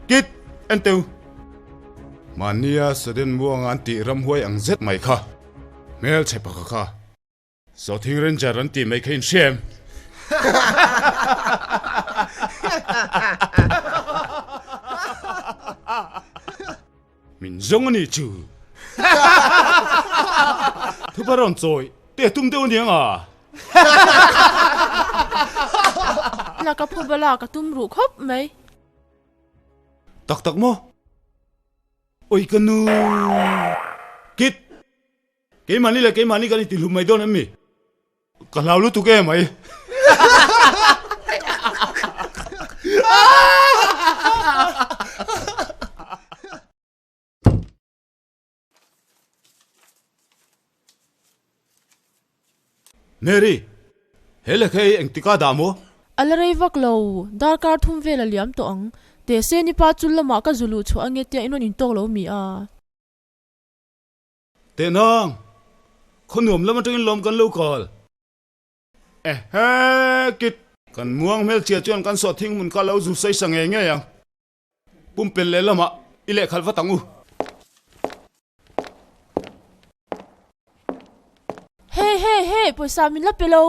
Kit, en teu. Mahnia Sudden Muanga an tih ramhuai ang zet mai kha. Hmelchhe pakha kha. Sawthing Ranger an tih mai kha in hria em? Min zawng a nih chu. Thupa rawn chawi teh tum deuh a niang a. Laka phu bala ka tum ruh khawp mai. Tak tak maw? Oi ka nu. Kit. Keimahni leh keimahni kan intihlum mai dawn em mi? Ka hlau lutuk em mai. Mary, he lehkha hi engtika dah maw? A la rei vak lo, darkar thum vel a liam tawh ang. Teh se ni pa chul lamah ka zu luh chhuah ange tia in rawn intawk lo mi a? Tehnang, khaw nuam lam atangin lawm kan lo kal. Ehe, kit! Kan muang hmelchhia chuan kan sawhthing hmun kha lo zu sawi sa ngei ngei ang. Pumpelh leh lamah i lehkhalh vat ang u. Hey, hey, hey, pawisa min la pe lo.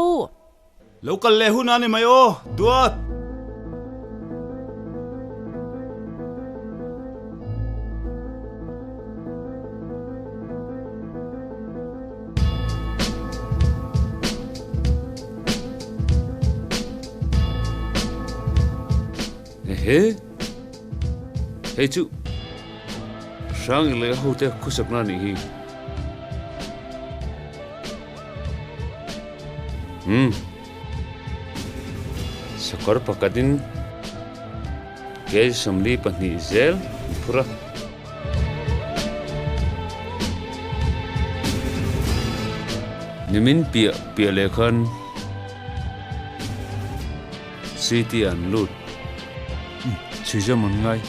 Lo kal leh hun a ni mai aw, duat. Ehe, hei chu Hrang leh a hote khawsakna a nih hi. Umm. Sakawr pakhatin kg 42 zel an phur a. Nimin piah piah leh khan city ah an lut. Umm chhui zawm an ngai.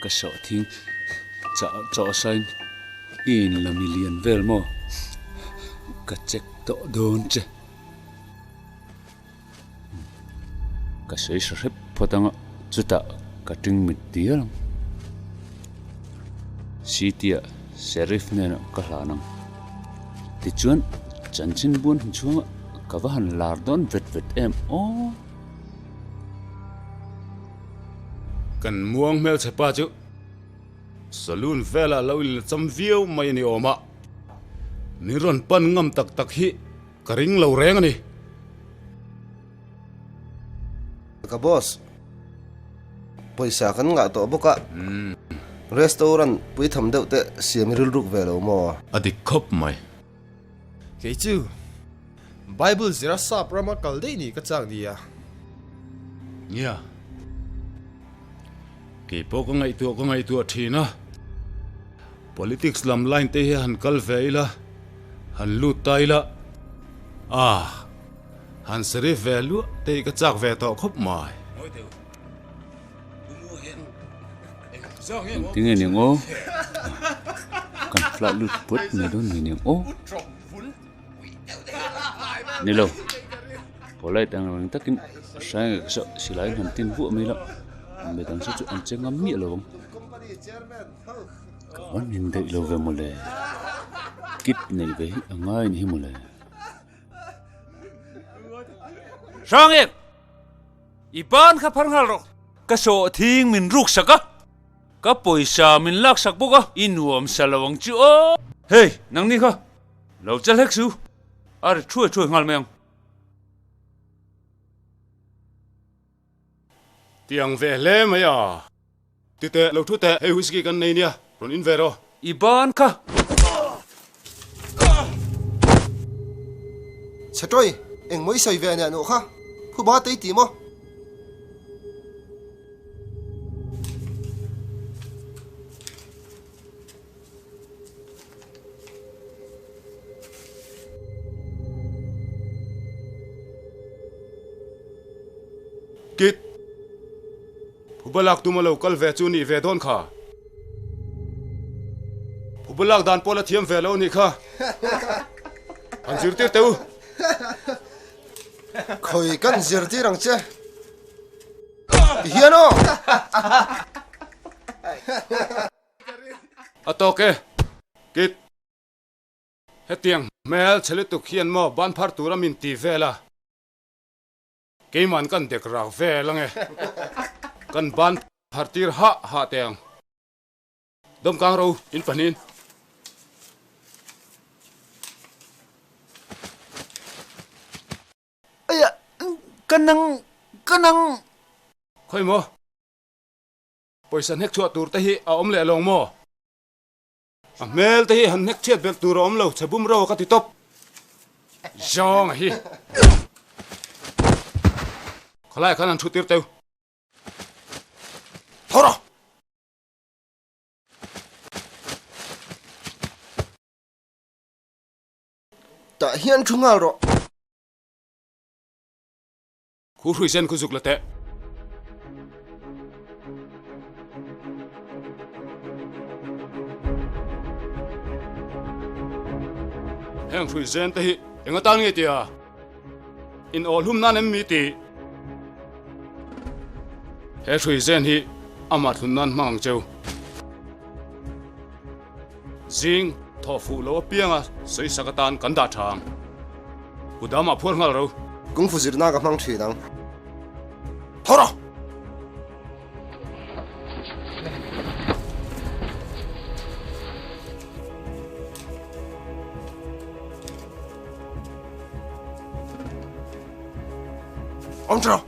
Ka sawhthing chah chawh sain i in la mi lian vel maw? Ka check tawh dawn che. Ka sawi hre hrep phawt ang a, chutah ka ṭing mit dial ang. City-ah Sheriff hnenah ka hlan ang. Tichuan, chanchin buan hun chhungah ka va han lar dawn vet vet em aw! Kan muang hmelchhe pa chu saloon velah lo inla cham viau mai a ni awm a, min rawn pan ngam tak tak hi ka ring lo reng a ni. Ka boss, pawisa kan ngah tawh bawk a, restaurant puitham deuh te siam i rilruk ve lo maw? A dik khawp mai. Kei chu Bible zira sap rama kal daih ni ka chak nia. Nia. Kei pawh ka ngaihtuah ka ngaihtuah thin a. Politics lam line te hi han kal ve ila, han lut ta ila. Ah. Han seri ve luah te hi ka chak ve tawh khawp mai. Engtinge ni ang aw? Kan flight lut pawt mai dawn mai ni ang aw? Ni lo, polite ang reng takin hraia ka saw silai in han tin vuah mai la, midang saw chu an che ngam miah lo ang. Ka van in daih lo ve mawle, kit neih ve hi a ngai a ni hi mawle. Hrangek! I ban kha phar nghal rawh. Ka sawhthing min ruk sak a, ka pawisa min lak sak bawk a, i nuam sa lo ang chu aw. Hey, nangni kha lo chal hlek su, a ri thuai thuai nghal mai ang. Tiang ve hle mai a. Ti teh, lo thu teh, hei whisky kan nei nia, rawn in ve rawh. I ban kha. Chhetawi, engmaw i sawi ve ania nuh kha, phuba te i ti maw? Kit, phuba lak tum a lo kal ve chu nih ve dawn kha. Phuba lak dan pawh la thiam ve lo nih kha. Han zirtir teh u. Khawi kan zirtir ang che. Ti hian aw! A tawk e, Kit. Hetiang hmel chhe lutuk hian maw ban phar tura min ti vel a, keiman kan dek rak vel ange, kan ban phar tir hah hah teh ang. Dawmkang ro in pahnihin. Aia, ka nang, ka nang. Khawi maw? Pawisa hnek chhuah tur te hi a awm leh alawng maw? A hmel te hi han hnek chhiat belh tur a awm lo, chhe bum ro ka ti tawp. Zawng a hi. Khawlai khan han thu tir teu. Tho rawh! Tah hian thu nghal rawh. Khu hrui zen khu zuk la teh. Heng hrui zen te hi eng atan nge tia in aw hlum nan em mi ti. He hrui zen hi amah thlun nan hmang ang cheu. Zing thaw fuh lo apianga sawisak atan kan dah tha ang. Kudamah phuar nghal ro. Kung fu zirna ka hmang thin ang. Tho rawh! Awm tha rawh!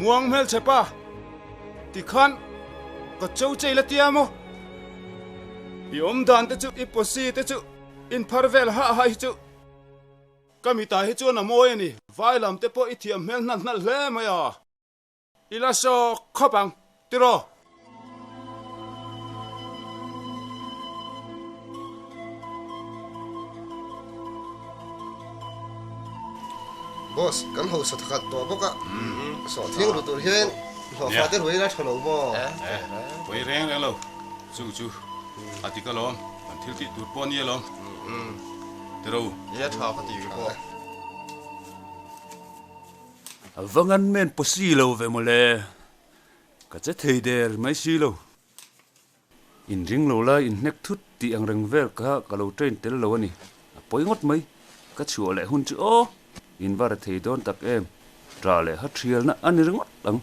Muang hmelchhe pa, tikhan ka cho chei la tia maw? I awm dan te chu, i posi te chu, inphar vel hah hah hi chu ka mitah hi chuan a mawi a ni. Vai lam te pawh i thiam hmel hnalh hnalh hle mai a. I la sawk khawp ang, tiraw? Boss, kan hausa thakhat tawh bawk a, sawhthing ru tur hian hlawhfa te ruai ila tha lo maw? Pawi reng reng lo, chu chu a dik alawm, kan thil tih tur pawh a ni alawm, tiraw? Nia tha ka ti ve pawh. A va ngan men pawh si lo ve mawle, ka che thei der mai si lo. Inring lo lai inhnek thut tih ang reng vel kha ka lo train tel lo a ni. A pawi ngawt mai, ka chhuah leh hun chu aw, in va re thei dawn tak em, ṭah leh ha ṭhialna a ni ringawt ang.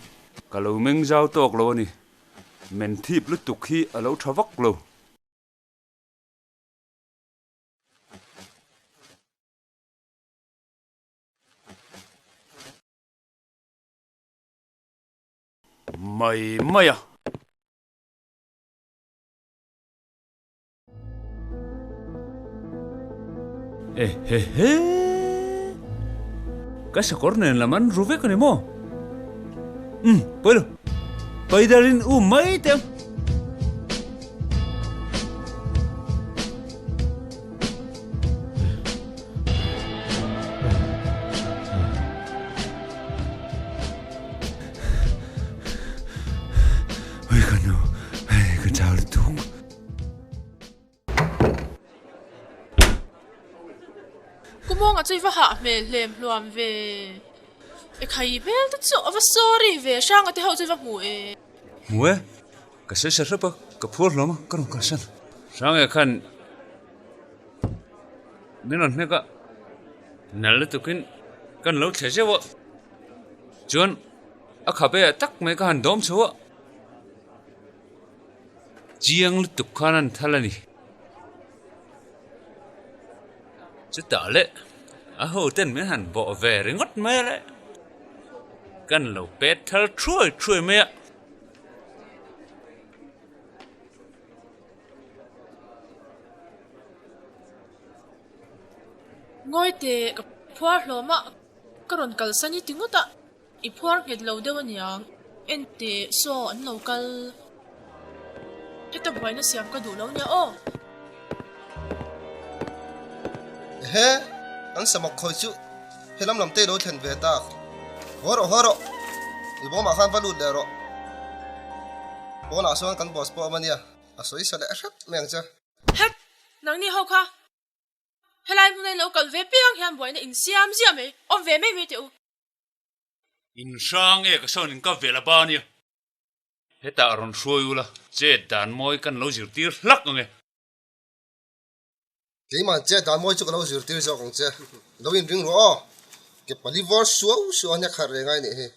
Ka lo meng zau tawk lo a ni, men thip lutuk hi a lo ṭha vak lo. Mai mai a. E he he. Ka sakawr nen lam an ru vek a ni maw? Umm, pawi lo. Paidarin u mai teh ang. Oi ka nu, hei ka chau lutuk. Kumawnga chu i va hah hmel hlem hluam ve. E khai hmel te chu a va sorry ve, Hranga te ho chu i va hmu e. Hmu e, ka sawi sa hrep a, ka phur hlawm a, ka rawn kalsan. Hranga khan Min rawn hnek a, nal lutukin kan lo thle zeuh a, chuan a khabe ah tak mai ka han dawm chho a, chiang lutuk khan an thal a ni. Chutah leh a ho ten min han bawh ve ringawt mai a le, kan lo pet thal thuai thuai mai a. Ngawi teh, ka phuar hlawm a, ka rawn kalsan i ti ngawt a, i phuar nghet lo deuh aniang, en teh saw an lo kal. Heta buaina siam ka duh lo nia aw. Ehe, kan samak khawi chu helam lam te i lo thlen ve tak. Haw rawh, haw rawh, i bawmah khan va lut leh rawh. Pawnah sawn kan boss pawh a awm ania, a sawi sa leh hrep mai ang che. Het! Nangni ho kha helai hmuna in lo kal ve piang hian buaina in siam ziah mai, awm ve mai mai teh u. In hrang e ka sawn in ka vel a ba ania. Hetah rawn hruai ula, chet dan mawi kan lo zirtir hlak ang e. Keimah chet dan mawi chu ka lo zirtir zawk ang che. Lo inring rawh aw. Ke pali vawr suau suau a hnek harh reng ai nih hi.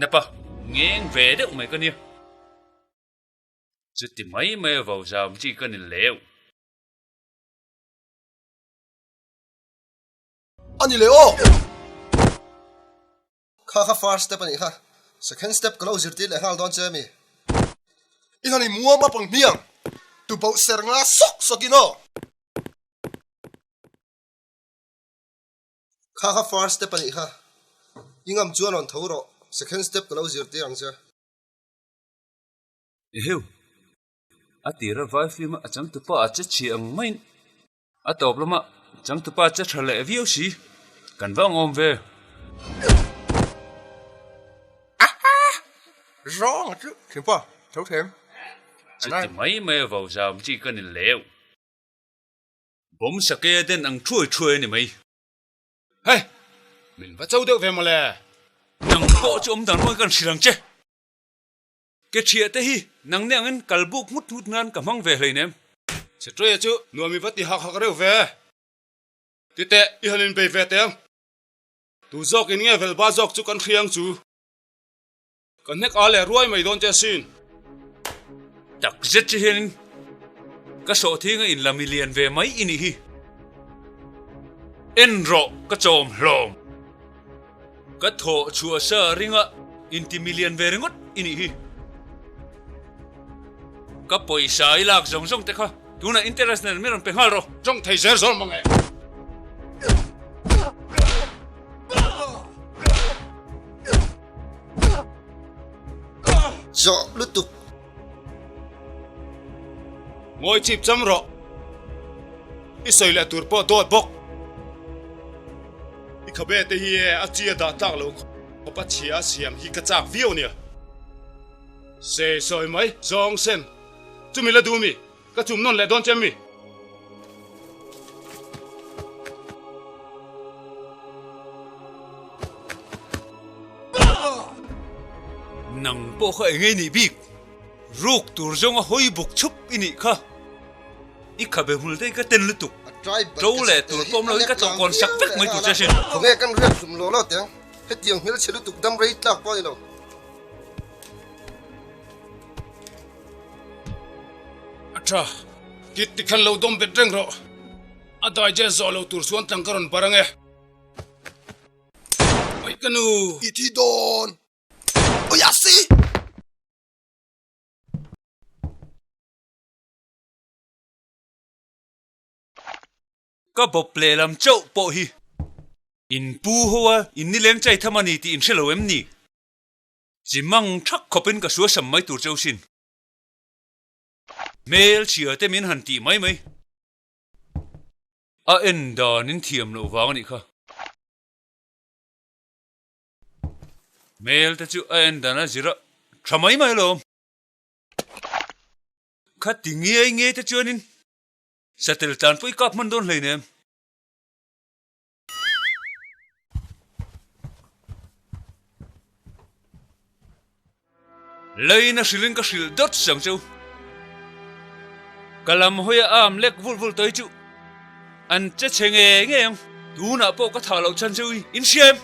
Napa, ngeng ve deuh mai ka nia. Chuti mai mai a vau zam chi ka ni leu. A ni leh aw! Kha kha first step a nih kha, second step ka lo zirtir leh nghal dawn che ami? I han i muam up ang hmiang, tuboh ser nga sawk sawk in aw! Kha kha first step a nih kha, i ngam chuan rawn tho rawh, second step ka lo zirtir ang che. Eheu, a tira vai film a changtupa a che chhia ang maiin A tawp lama changtupa che tha leh viau si, kan va ang awm ve. Zawng a chu thinpa tho them. Chuti mai mai a vau zam chi ka ni leu. Bawm sake a den ang thuai thuai a ni mai. Hei! Min va cho deuh ve mawle. Nang pawh chu awm dan ruai kan hrilh ang che. Ke thiah te hi nang nih angin kal buk nghut nghut nan ka hmang ve hleinem. Chhetawia chu nuam i va ti hak hak reuh ve. Titeh i han inbei ve teh ang. Tu zawk in nge velba zawk chu kan hria ang chu. Ka hnek a leh ruai mai dawn che asin. Tak zet che hianin ka sawhthing a inla milian ve mai i nih hi. En rawh ka chawm hlawm. Ka thawh chhuah sa ringa inti milian ve ringawt i nih hi. Ka pawisa i lak zawng zawng te kha tunah interest nen min rawn pe nghal rawh. Tawng thei zel zawr mang e. Zawh lutuk. Ngawi chip cham rawh. I sawi leh tur pawh dawt bawk. I khabe te hi e a chi a dah tlak loh khawp a chhia a siam hi ka chak viau nia. Se sawi mai zawng sen. Chumi la duh mi? Ka chum nawn leh dawn che mi? Nang pawh kha engei nih bik? Ruk tur zawnga hawi buk chhup i nih kha. I khabe hmul te hi ka ten lutuk. Ṭo leh tur pawh awm lo hi ka tlawh kawn sak vek mai tur che asin. Khawnge kan riak hlum lo lo teng. Hetiang hmelchhe lutuk dam rei tlak pawh a ni lo. A tha, kit ti khan lo dawm bet reng rawh. A digest zawh lo tur chuan tlang ka rawn bar ang e. Oi ka nu! I thi dawn! Oi a si! Ka bawp lehlam chauh pawh hi in pu ho a in nileng chai tham a ni tih in hre lo em ni? Chi mang thak khawpin ka sua sam mai tur cheu sin. Hmel chhia te min han tih mai mai. A en dan in thiam loh vang a nih kha. Hmel te chu a en dan a zir a tha mai mai alawm. Kha ti ngei ngei te chuanin satel tlan pawh i kap hman dawn hleinem. Leina hrilhin ka hrilh dawt sang chu. Ka lam hawi a am lek vul vul tawh hi chu an che chhe ngei ngei ang. Tunah pawh ka thah loh chhan chu i inhria em?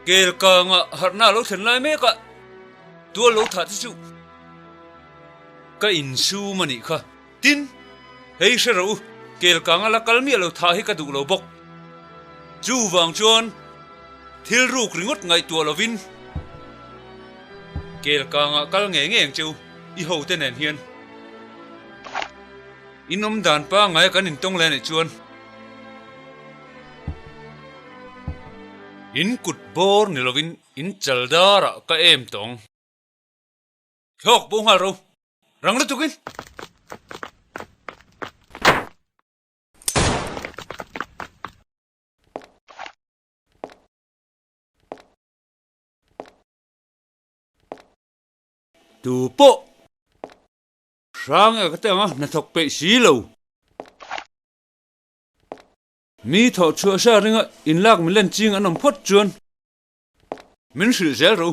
Kel kangah harhna a lo thlen lai mek a, tual lo thah te chu ka insum a nih kha. Tin, hei hre rawh u, kel kanga la kal miah lo thah hi ka duh lo bawk. Chuvang chuan thil ruk ringawt ngaihtuah lovin kel kanga kal ngei ngei ang che u, i hote nen hian. In awm dan pangngaia kan intawng leh anih chuan in kut bawr ni lovin in chal darah ka em tawng. Thlawk pawh nghal ro. Rang lutuk in. Tu pawh hrang e ka ti ang a, hnathawk peih si lo. Mi thawh chhuah hria ringa inlak milen ching an awm phawt chuan min hrilh zel ro.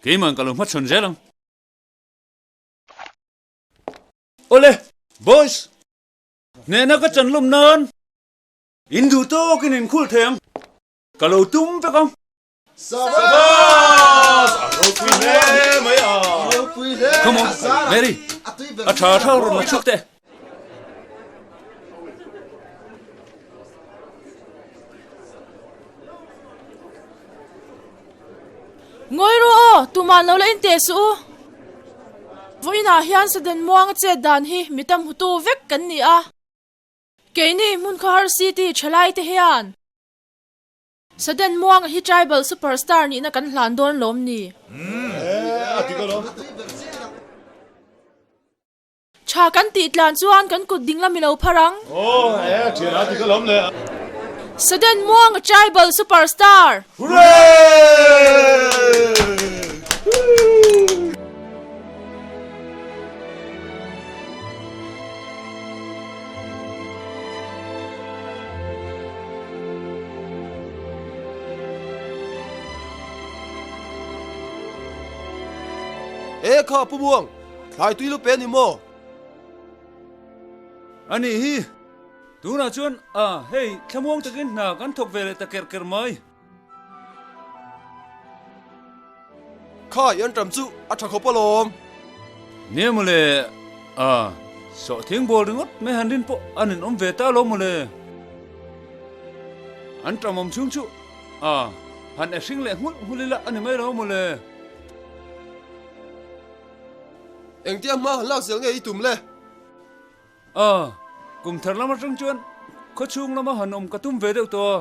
Keimah ka lo hmachhawn zel ang. Awle, boys! Hnehna ka chan lawm nan in duh tawkin in khulh thei ang. Ka lo tum vek ang. Sabas! A ropui hle mai a. Come on, Mary! A tha tha rawn la chhuak teh. Ngawi rawh aw, tumah lo la inteh suh u. Vawiinah hian Sudden Muanga chet dan hi mi tam hutu vek kan ni a. Keini hmun khawhar city thalai te hian Sudden Muanga hi tribal superstar nihna kan hlan dawn lawm ni? Tha kan tih tlan chuan kan kut ding lam i lo phar ang. Sudden Muanga Tribal Superstar! E kha Pu Muang! Thlai tui lu pe ni maw? A nih hi, tunah chuan a hei thlamuang takin hna kan thawk ve leh ta kerh kerh mai. Kha i anṭam chu a ṭha khawp alawm. Nia mawle, a sawhthing bawl ringawt mai han rin pawh a ninawm ve ta alawm mawle. Anṭam awm chhung chu a han e hring leh nghulh nghulh ila a ni mai lo mawle. Engtia hma han lak zel nge i tum le? A, kum thar lam atang chuan khawchhung lama han awm ka tum ve deuh tawh a.